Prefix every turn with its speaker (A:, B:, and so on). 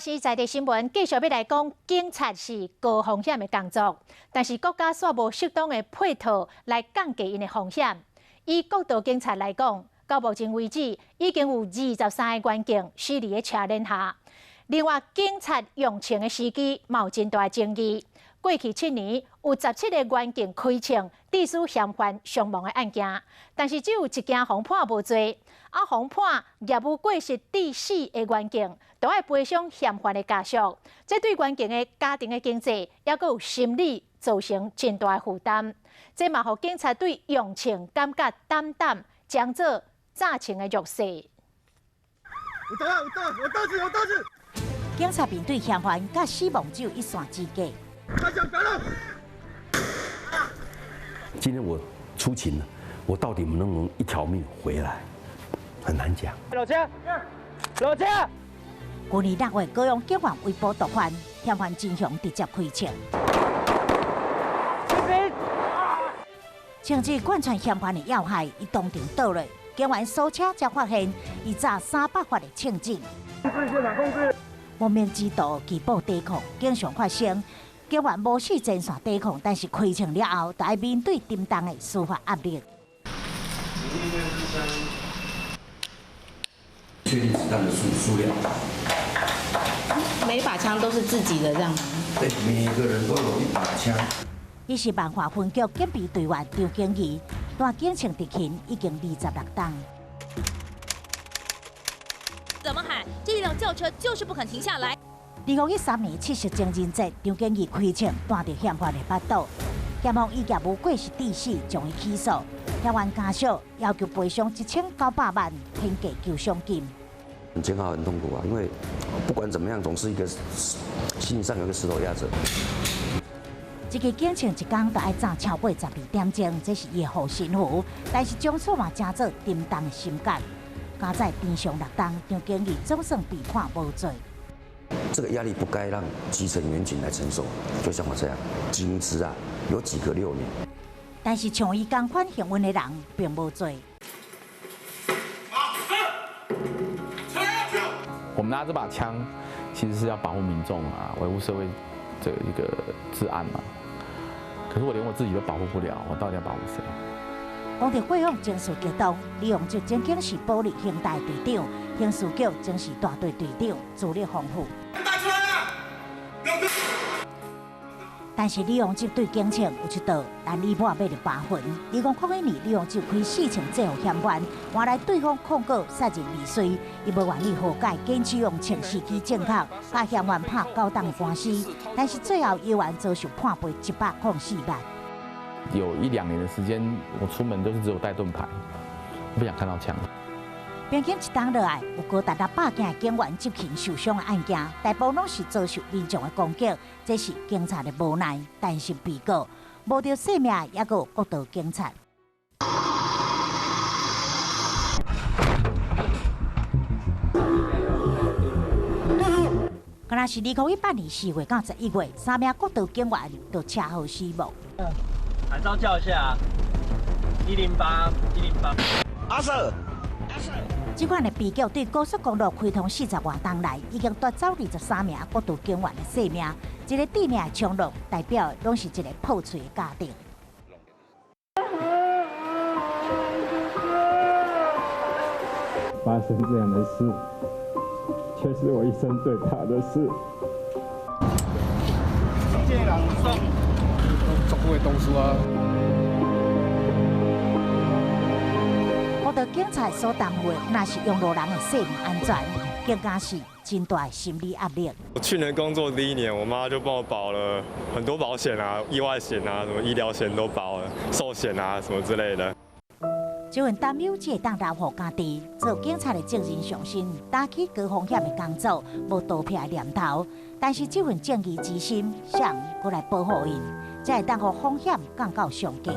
A: 是在地新聞繼續欲來講，警察是高風險的工作，但是國家煞無適當的配套來降低𪜶的風險。以國道警察來講，到目前為止已經有23個員警死佇咧車輪下。另外，警察用槍的時機嘛有真大爭議。過去7年有17個員警開槍致使嫌犯傷亡的案件，但是只有一件予判無罪，啊，予判業務過失致死的員警，都愛賠償嫌犯的家屬，這對員警的家庭的經濟，抑閣有心理造成真大的負擔。這嘛予警察對用槍感覺膽膽，將做詐槍的弱勢。
B: 有刀有刀有刀子有刀子。
C: 警察面對嫌犯，佮死亡只有一線之隔。
D: 今天我出勤了，我到底能不能一條命回來，很難講。
E: 老車，老車。
C: 去年6月，高雄警員圍捕毒販，嫌犯真雄直接開槍，槍支貫穿嫌犯的要害，伊當場倒落。警員搜車才發現，伊紮300發的槍子。無名之徒拒報抵抗，經常發生。警員無死前線抵抗，但是開槍了後，就愛面對沉重的司法壓力。
D: 確定子彈的數量。
F: 每把槍都是自己的，這樣嗎？
D: 對，每個人都有一把槍。
C: 伊是萬華分局警備隊員張景義，帶警槍執勤已經26冬。
G: 怎麼喊？這輛轎車就是不肯停下來。
C: 2013年七夕情人節，張景義開槍彈著嫌犯的腹肚，嫌犯以業務過失致死，將伊起訴。嫌犯家屬要求賠償1900萬天價求償金。
H: 很煎熬，很痛苦啊！因為不管怎麼樣，總是一個心上有個石頭壓着。
C: 這支警槍一工都愛炸超過12點鐘，這是伊的護身符。但是從此嘛，成做沉重的心結。加在天上6冬，張景義總算被判無罪。
H: 這個壓力不該讓基層員警來承受，就像我這樣，警職啊，有幾個6年。
C: 但是像伊仝款幸運的人並無濟。
I: 我們拿這把槍，其實是要保護民眾啊，維護社會的一個治安嘛。可是我連我自己都保護不了，我到底要保護誰？
C: 講著過往情緒激動，李旺澤曾經是保利興大隊長，刑事局曾是大隊隊長，資歷豐富。但是李旺澤對警槍有一道難以抹滅的疤痕。2001年，李旺澤開四槍制服嫌犯，換來對方控告殺人未遂，伊無願意和解，堅持用槍時機正確，共嫌犯拍9冬的官司。但是最後，猶原遭受判賠104萬。
I: 有一兩年的時間，我出門都是只有帶盾牌，我不想看到槍。
C: 平均一冬落來，有高達600件的警員執勤受傷的案件，大部攏是遭受民眾的攻擊，這是警察的無奈，擔心被告無著性命，抑閣有國道警察。敢若是2018年4月到11月，三名國道警員就車禍死亡。
E: 還是叫一下，108 108。
B: 阿 Sir。
C: 這款的悲劇對高速公路開通40外冬來，已經奪走23名國道警員的性命。一個致命的衝撞，代表攏是一個破碎的家庭。
J: 發生這樣的事，卻是我一生最怕的事。
B: 這個人算足久的同事啊。
C: 國道警察所擔負的，若是用路人的生命安全，更加是真大的心理壓力。
K: 我去年工作第一年，我媽就幫我保了很多保險啊，意外險啊，什麼醫療險都保了，壽險啊什麼之類的。
C: 這份擔憂只會當留予家己。做警察的責任上身，擔起高風險的工作，無逃避的念頭。但是這份正義之心，誰人閣來保護𪜶，才會當予風險降到上低。